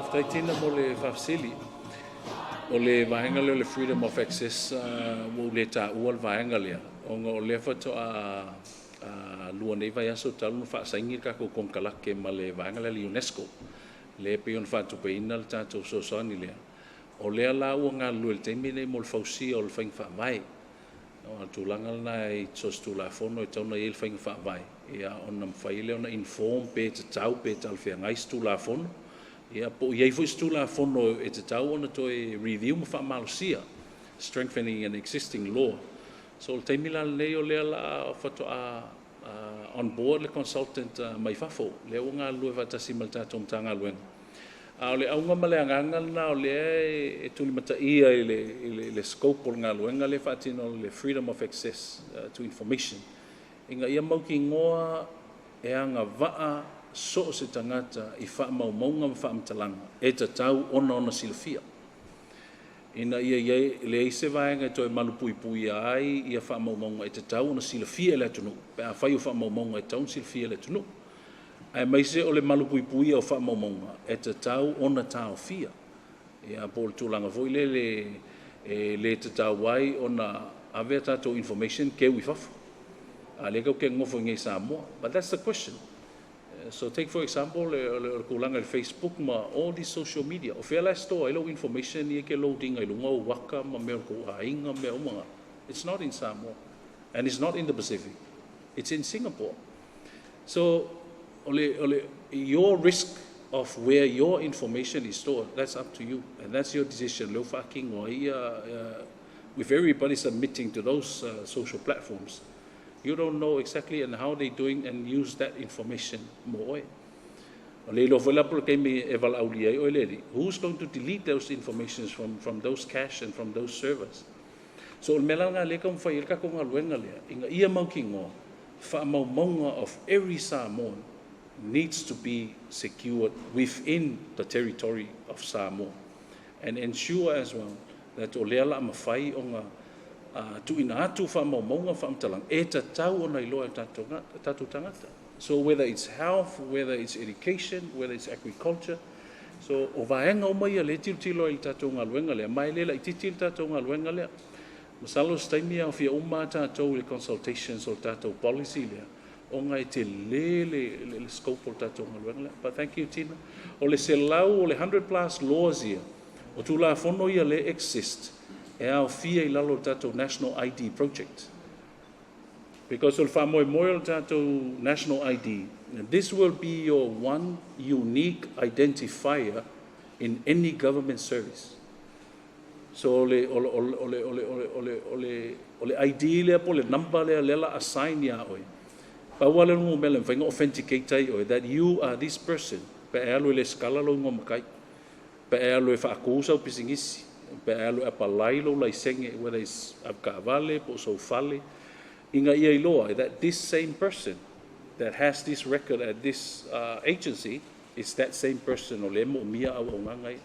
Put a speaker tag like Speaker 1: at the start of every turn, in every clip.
Speaker 1: Faafetai Tina mo le faafesili. O le vaega lea o le freedom of access, ua ou le taua le vaega lea ona o lea faatoa 2 nei vaiaso talu ona faasaini le tatou konekarate ma le vaega lea a le UNESCO, lea e pei ona faatupeina le tatou fesoasoani lea. O lea la ua galulue i le taimi lenei mo le fausia o le faiga faavae. O le tulaga lena i so o se Tulafono e tatau ona i ai le faiga faavae ona mafai lea ona inform pe tatau pe talafeagai se Tulafono, ia po o i ai foi se Tulafono e tatau ona toe review ma faamalosia, strengthening an existing law. So o le taimi la lenei o lea la faatoa on board le consultant mai fafo, lea ua galulue faatasi ma le tatou Matagaluega. A o le auga ma le agaga lena o lea e tulimataia i le scope o le galuega lea e faatino, le freedom of access to information, ina ia mautinoa e agavaa so o se tagata i faamaumauga ma faamatalaga e tatau ona silafia, ina ia leai se vaega e toe malupuipuia ai ia faamaumauga e tatau ona silafia e le atunuu, pe afai o faamaumauga e tatau ona silafia e le atunuu, aemaise o le malupuipuia o faamaumauga e tatau ona taofia. Ia, po o le tulaga foi lele e le tatau ai ona ave a tatou information keu i fafo, a o lea tatou te nonofo i inei i Samoa. But that's the question. So take, for example, le tulaga i le Facebook ma all these social media. O fea la e store ai lau information ia e te load ina i luga o uaka ma mea o le tou aiga ma mea uma na? It's not in Samoa and it's not in the Pacific. It's in Singapore. So o le your risk of where your information is stored, that's up to you and that's your decision. Leo faatino ai with everybody submitting to those social platforms. You don't know exactly and how they doing and use that information mo oe. O le iloa foi la po le taimi e valaaulia ai oe le alii, who's going to delete those informations from those cache and from those servers? So o le mea la lena lea e taumafai ai le tatou galuega lea, ina ia mautinoa, faamaumauga of every Samoan needs to be secured within the territory of Samoa. And ensure as well that o lea la mafai ona tuuina atu faamaumauga faamatalaga e tatau ona iloa e tatou tagata. So whether it's health, whether it's education, whether it's agriculture, so o vaega uma ia lea e tilotilo ai i le tatou galuega lea, ma e le laitiiti le tatou galuega lea. Masalo se taimi aofia uma tatou i le consultations o le tatou policy lea, ona e tele le scope o le tatou galuega lea. But thank you, Tina. O le 100, o le 100 plus laws ia, o Tulafono ia lea exist, e aofia i lalo o le tatou National ID project. Because o le faamoemoe o le tatou National ID, this will be your one unique identifier in any government service. So o le, o le, o le, o le, o le, o le, o le, o le ID lea po le number lea lea la assign ia oe. Pau lava le numera e mafai ona authenticate ai oe that you are this person. Pe e alu i le resitala lou igoa matai. Pe e alu e faatu sau pisinisi. Pe e alu e apply lou laisene, whether it's avetaavale po o sou fale. Ina ia iloa that this same person that has this record at this agency is that same person o lea moomia auaunaga ia.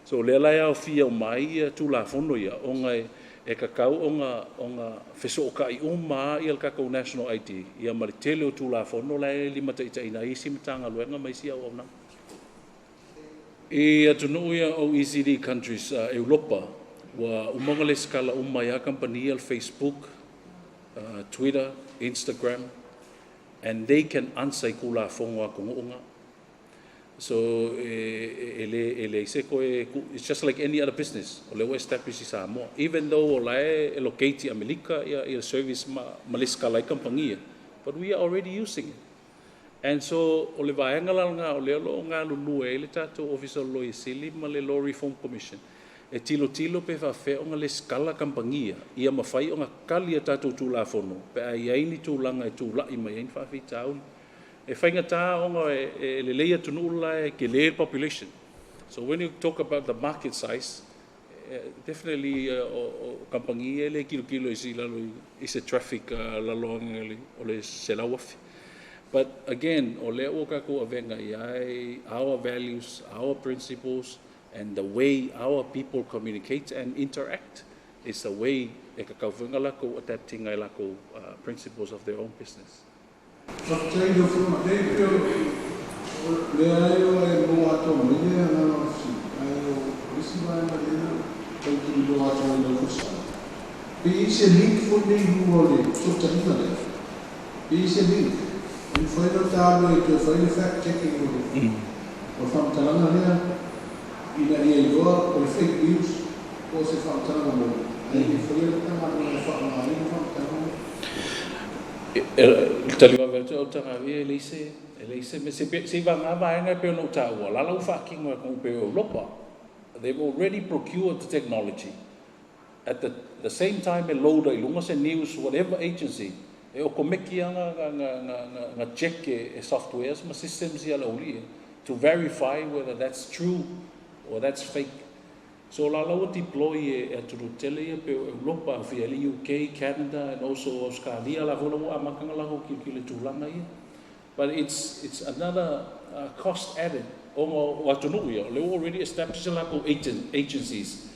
Speaker 1: So lea la e aofia uma ai ia Tulafono ia ona e tatau ona fesootai uma ia le tatou National ID ia ma le tele o Tulafono la e limataitaiina ai isi Matagaluega ma isi auaunaga. I atunuu ia OECD countries, Europa, ua uma ona resitala uma ai kamupani le Facebook, Twitter, Instagram, and they can answer i Tulafono atunuu na. So e le se koe, it's just like any other business. O lea ua establish i Samoa. Even though o la e locate i Amerika ia service ma resitala ai kamupani, but we are already using it. And so o le vaega la lena o lea o lo o galulue ai le tatou Ofisa o le Loia Sili ma le Law Reform Commission e tilotilo pe faafefea ona resitala kamupani ia mafai ona kali a tatou Tulafono pe a i ai ni tulaga e tulai mai ai ni faafitauli. E faigata ona e lelei atunuu la e tele le population. So when you talk about the market size, Definitely o kamupani ia e le tilotilo i lalo i se traffic laloagi o le 100,000. But again, o lea ua tatou avega i ai our values, our principles, and the way our people communicate and interact is the way e tatau foi ona latou adapting ai latou principles of their own business.
Speaker 2: Faafetai i lau Afioga. Leai, pei o lea e mo atoa mai le agaga o le fesili, ae o le isi vaega lea tau tuliloa atu ai lau fesili. Pe i se link foi nei i luga o le fesootaiga lea. Pe i se link e mafai ona talu e toe fai le fact checking o le faamatalaga lea ina ia iloa o le fake news po o se faamatalaga moni, ae le faia le Matagaluega e faaaoga ai le faamatalaga lea.
Speaker 1: Le tali vave atu au tagavia e leai se me se i vagā vaega e pei ona ou taua lala ua faatino e atunuu pei o Europa. They've already procured the technology. At the same time e load ai luga se news, whatever agency, e okomeki na check e softwares ma systems ia le aualii to verify whether that's true or that's fake. So la ua deploy e atunuu tele ia pei o Europa, afia le UK, Canada and also Australia la foi la ua amata ona latou kilokilo i tulaga ia. But it's another cost added ona o atunuu ia o lea ua already established a latou agencies.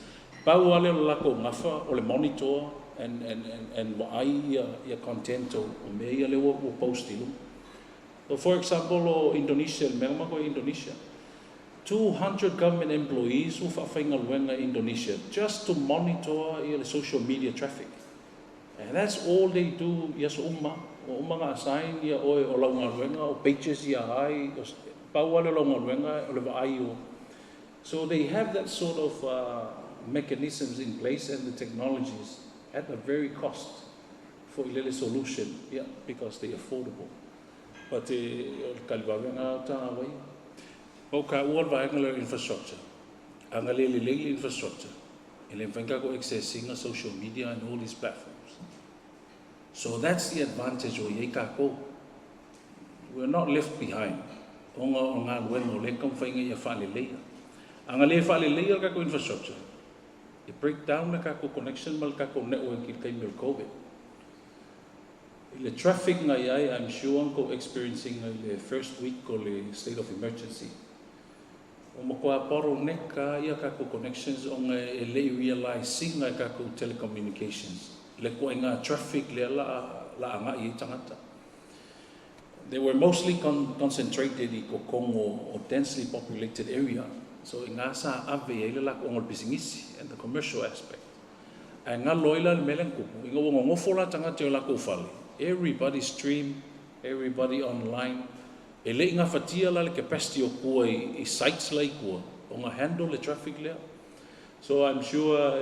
Speaker 1: Pau lava lea o le latou gafa o le monitor and vaai ia content o mea ia lea ua post i luga. So for example, o Indonesia, le mea na matou i Indonesia, 200 government employees ua faafaigaluega i Indonesia just to monitor ia le social media traffic. And that's all they do i aso uma. Ua uma ona assign ia oe o lau galuega o pages ia ai, pau lava lea o lau galuega o le vaai o. So they have that sort of mechanisms in place and the technologies at a very cost for i le solution, yeah, because they affordable. But o le kalivavega o tagawai. O ka ua le vaega lea o infrastructure. Aga le lelei le infrastructure, e le mafai ona tatou accessing social media and all these platforms. So that's the advantage o i ai tatou. We're not left behind. Ona o galuega o lea taumafaiga ia faaleleia. Aga le faaleleia le tatou infrastructure, e break down le tatou connection ma le tatou network i le taimi o le COVID. I le traffic na i ai, I'm sure na kou experiencing i le first week o le state of emergency. O matua bottleneck a ia tatou connections ona e le i realize ina e tatou telecommunications le ituaiga traffic lea la agai ai tagata. They were mostly concentrated i totonu o densely populated area. So i ngā sa ave ai le latou ona o le pisinisi and the commercial aspect. Ae galo ai la le mea lea na tupu, ina ua nonofo la tagata i o latou fale, everybody stream, everybody online, e le i gafatia la le capacity o tua i sites la i tua, ona handle le traffic lea. So I'm sure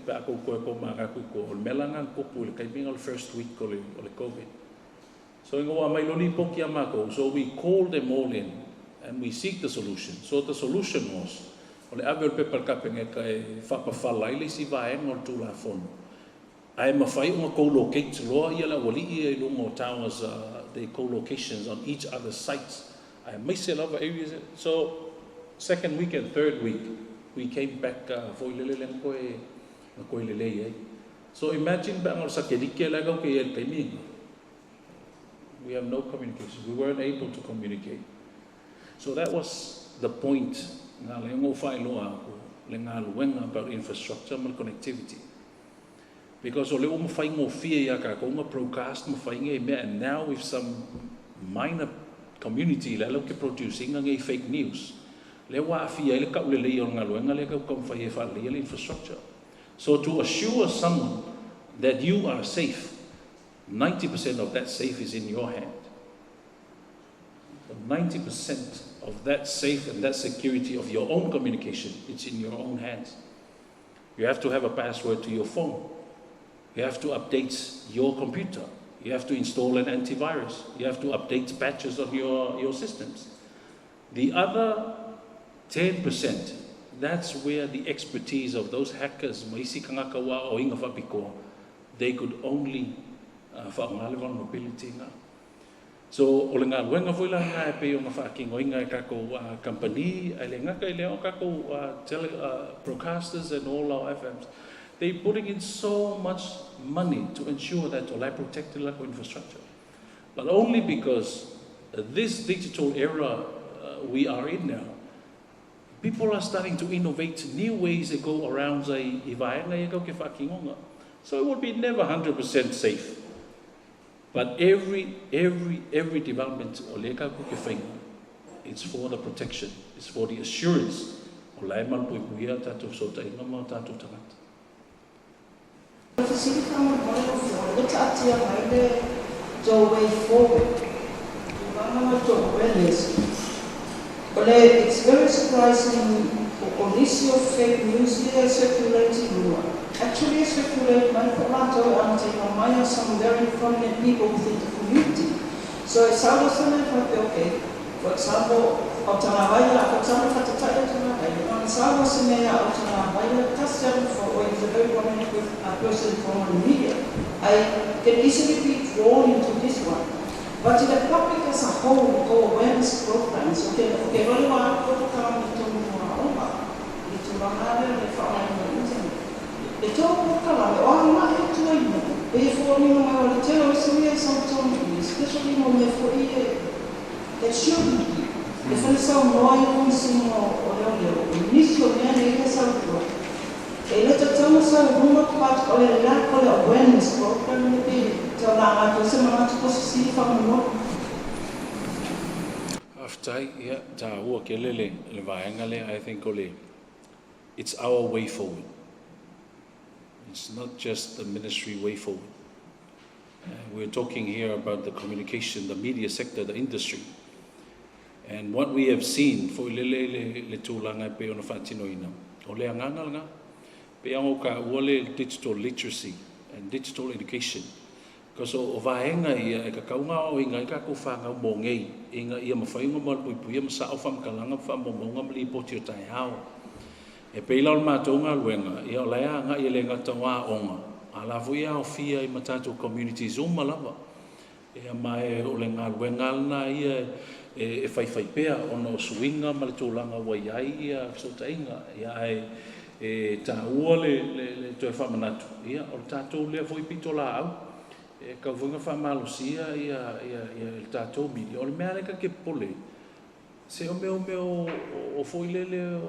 Speaker 1: pe a kou toe kou manatu i tua, o le mea la na tupu i le taimi o le first week o le COVID. So ina ua mai loa lipoti ia matou, so we called them all in and we seek the solution. So the solution was, o le ave o le pepa i le Kapeneta e faapafala ai le isi vaega o le Tulafono. Ae mafai ona co-locate loa ia le aualii ia i luga o towers, the co-locations on each other's sites. Ae maise lava areas. So second week and third week, we came back foi lele lea na toe lelei ai. So imagine pe ana o le satelite la kau ke ia i le taimi ina. We have no communication. We weren't able to communicate. So that was the point nga le ngo whaeloa aku le galuega about infrastructure ma le connectivity. Because o le ua mafai gofie ia tatou ona broadcast mafai nei mea, and now with some minor community le ala ke producing nei fake news. Lea ua aafia ai le taulelei o le galuega lea tau taumafai e faaleleia le infrastructure. So to assure someone that you are safe, 90% of that safe is in your hand. So 90% of that safe and that security of your own communication, it's in your own hands. You have to have a password to your phone. You have to update your computer. You have to install an antivirus. You have to update patches of your systems. The other 10%, that's where the expertise of those hackers, ma isi tagata ua o inga faapitoa, they could only faaoga le vulnerability nga. So o le galuega foi la lena e pei ona faatinoina e tatou kamupani, ae le gata i lea o tatou tele broadcasters and all our FMs. They putting in so much money to ensure that o la e protect le latou infrastructure. But only because this digital era we are in now, people are starting to innovate new ways to go around i vaega ia kau ke faatinoga. So it will be never 100% safe. But every development o lea tatou ke faiga, it's for the protection, it's for the assurance o la e malupuipuia tatou fesootaiga ma o tatou tagata.
Speaker 3: Fesili faamolemole lau Afioga, le taatia mai le tou way forward, tulaga ma tou awareness. O le, it's very surprising o nisi o fake news ia e circulate i luga. Actually, e circulate mai po latou e anteina mai are some very prominent people within the community. So e saulasana e faapea, okay, for example, Autagavaia, for example, faatatai Autagavaia, ona sau se mea Autagavaia, tasi alu for, or he's a very prominent with a person from the media. I can easily be drawn into this one. But in the public as a whole, go awareness programs, okay, wale wa ko to ka mi tonu mua onga, i tulaga lea le faaaogaina o le internet. E tō polokalame, o aga e tua i nuu, pe e foliga mai o le tele o isi mea i sautonu i, especially mo mea foi e that shouldn't be. E fale saunoa i Komesina o Leoleo, o nisi o mea nei e sautua. E le tatau sa luga part o le lack o le awareness program le pe taulaga atu ai se manatu po o se fesili faamolemole.
Speaker 1: Faafetai, ia, taua tele le vaega lea. I think o le, it's our way forward. It's not just the ministry way forward. We're talking here about the communication, the media sector, the industry. And what we have seen, foi lele le tulaga e pei ona faatinoina, o le agaga lena. Pei ona ou taua le digital literacy and digital education. Because o vaega ia e tatau ona aoaoina ai tatou fanau mo nei, ina ia mafai ona malupuipuia ma sao faamatalaga ma faamaumauga ma lipoti o taeao. E pei la o le matou galuega, ia o la e agai e le gata o aoga, a la foi e aofia ai ma tatou communities uma lava. Ia ma e o le galuega lena ia e faifai pea ona o suiga ma le tulaga ua i ai ia fesootaiga. Ia ae e taua le toe faamanatu, ia o le tatou lea foi pitolaau, e tatau foi ona faamalosia ia le tatou media. O le mea lea ta te popole, se o mea o foi lele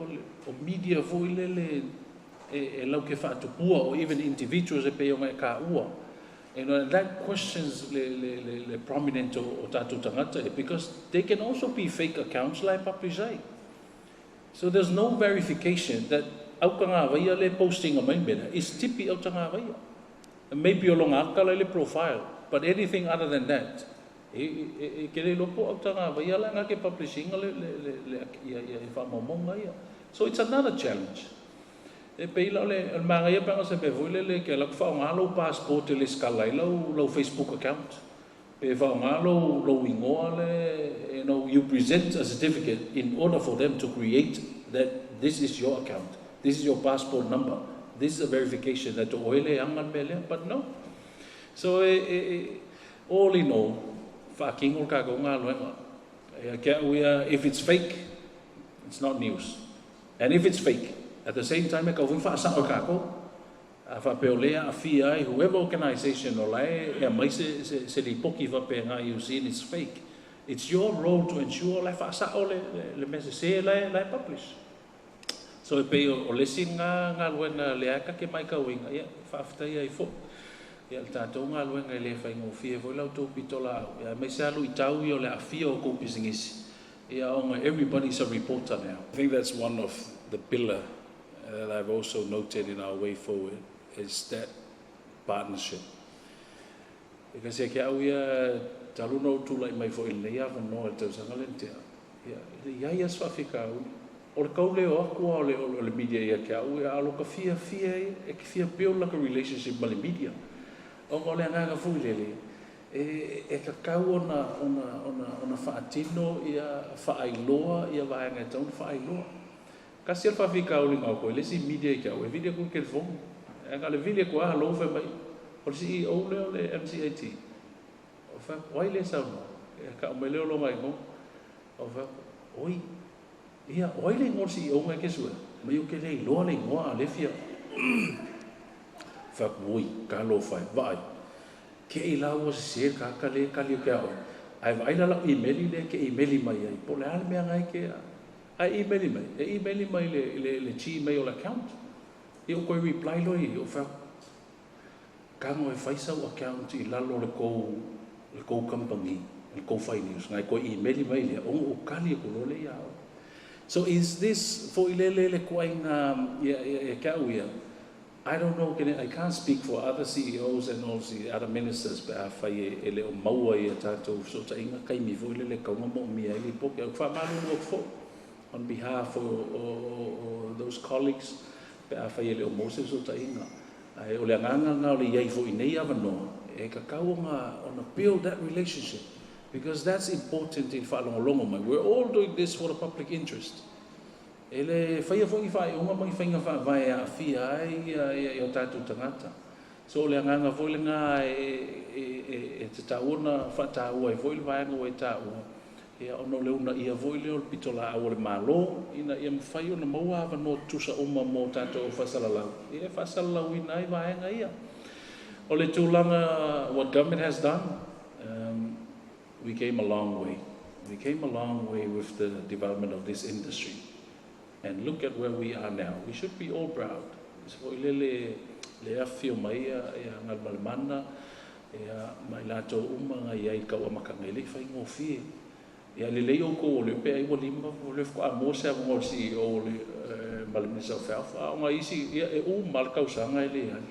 Speaker 1: o media foi lele e lau ke faatupua or even individuals e pei ona e taua. That questions le prominent o tatou tagata e because they can also be fake accounts la e publish ai. So there's no verification that Autagavaia le posting mai mea is tipi Autagavaia. Maybe o longa aka le profile, but anything other than that, e ke le lopo Autagavaia la nga ke publishing le ia e faamaumauga ia. So it's another challenge. E pei la o le magaia pe aga se mea foi lele ke ala ku faaaoga lou passport e le scala ai lau Facebook account. Pe faaaoga lou igoa le, you present a certificate in order for them to create that this is your account, this is your passport number, this is a verification that o ele anga le mea lea, but no. So all in all, faatino le tatou galuega. Ia ke au ia, if it's fake, it's not news. And if it's fake, at the same time, e tatau foi faasao e tatou. A faapea o lea aafia ai, whoever organisation o la e aumai se lipoti faapena you see it's fake. It's your role to ensure la e faasao le mea sese la e publish. So e pei o le isi lena galuega lea ta te matauina, ia, faafetai ai foi. Ia le tatou galuega e le faigofie foi la outou pitolaau. Ia aemaise lava luitau ia o le aafia o tou pisinisi. Ia ona everybody's a reporter now. I think that's one of the pillar that I've also noted in our way forward is that partnership. Because ia ke au ia talu na ou tulai mai foi i lenei avanoa i le tausaga lea na tea. Ia, e le i ai lava se faafitauli. O le tau leo atu lava o le media ia te au, ia a o lo ka fiafia ia, e te fia build like a relationship ma le media. Ona o le agaga foi lele, e tatau ona faatino ia faailoa ia vaega e tatau ona faailoa. Tasi le faafitauli na oo i le isi media i te au, e vili atu le telefoni. E na o le vili atu lava, hello, fai mai, o le CEO lea o le MCIT. O fai, o ai lea e saunoa? Ia tau mai lea o lona igoa. Ou fai atu, Oi, ia, o ai le igoa o le CEO na e te suea? Fai mai, Ou te le iloa le igoa a o lea e fia. Fai atu, Oi, talofa e, vaai, te i la ua sese le tagata lea e tali atu ia oe. Ae vaai la lau imeli lea e te imeli mai ai, po o le a le mea na e te. Ae imeli mai, e imeli mai i le Gmail account. Ia ou toe reply loa i ai, ou fai atu, Tago e fai sau account i lalo o le tou le tou kamupani, le tou fai news, na e toe imeli mai lea, ona ou tali atu loa lea ia oe. So is this foi lele le tuaiga ia ia te au ia, I don't know, I can't speak for other CEOs and all the other ministers pe afai e le o maua i a tatou fesootaiga taimi foi lele e tatau ona moomia ai lipoti. Ae ou te faamalulu atu foi on behalf o those colleagues pe afai e le o maua se fesootaiga. Ae o le agaga lena o le i ai foi i nei avanoa, e tatau ona build that relationship because that's important i le faalogologo mai. We're all doing this for the public interest. E le faia foi ni faaiuga ma ni faiga faavae e aafia ai i o tatou tagata. So o le agaga foi lena e tatau ona faataua ai foi le vaega ua e taua, ia ona o le uunaia foi lea o le pitolaau a le Malo ina ia mafai ona maua avanoa tutusa uma mo tatou au faasalalau e faasalalauina ai vaega ia. O le tulaga what government has done, we came a long way. We came a long way with the development of this industry. And look at where we are now. We should be all proud. Se foi lele le afifio mai ia Galumalemana ia ma i latou uma na i ai i tauamataga e le i faigofie. Ia lelei outou o lea pe ai ua lima o lea faatoa maua se avanoa o le CEO o le ma le Minister of Health a o nai isi ia e uma lava le tausaga e leai.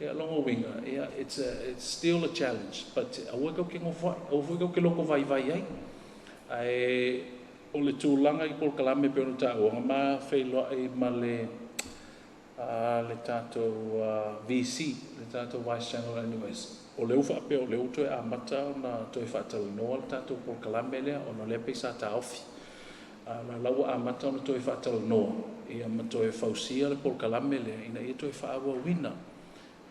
Speaker 1: Ia lona uiga ia it's a it's still a challenge but aua tou te nofoai, aua foi tou te loto vaivai ai. Ae o le tulaga i polokalame pei ona taua na ma feiloai ma le le tatou VC, le tatou Vice General NUS, o lea ua faapea o lea ua toe amata ona toe faatalanoa le tatou polokalame lea ona o lea pei sa taofi. A o la ua amata ona toe faatalanoa ia ma toe fausia le polokalame lea ina ia toe faaauauina.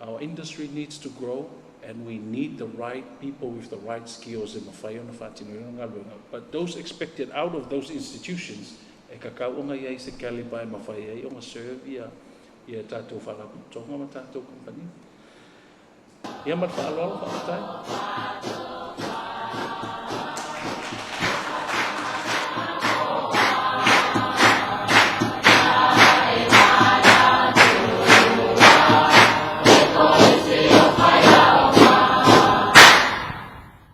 Speaker 1: Our industry needs to grow and we need the right people with the right skills e mafai ona faatinoina galuega. But those expected out of those institutions, e tatau ona i ai se calibre e mafai ai ona serve ia tatou faalapotopotoga ma tatou kamupani. Ia ma le faaaloalo, faafetai.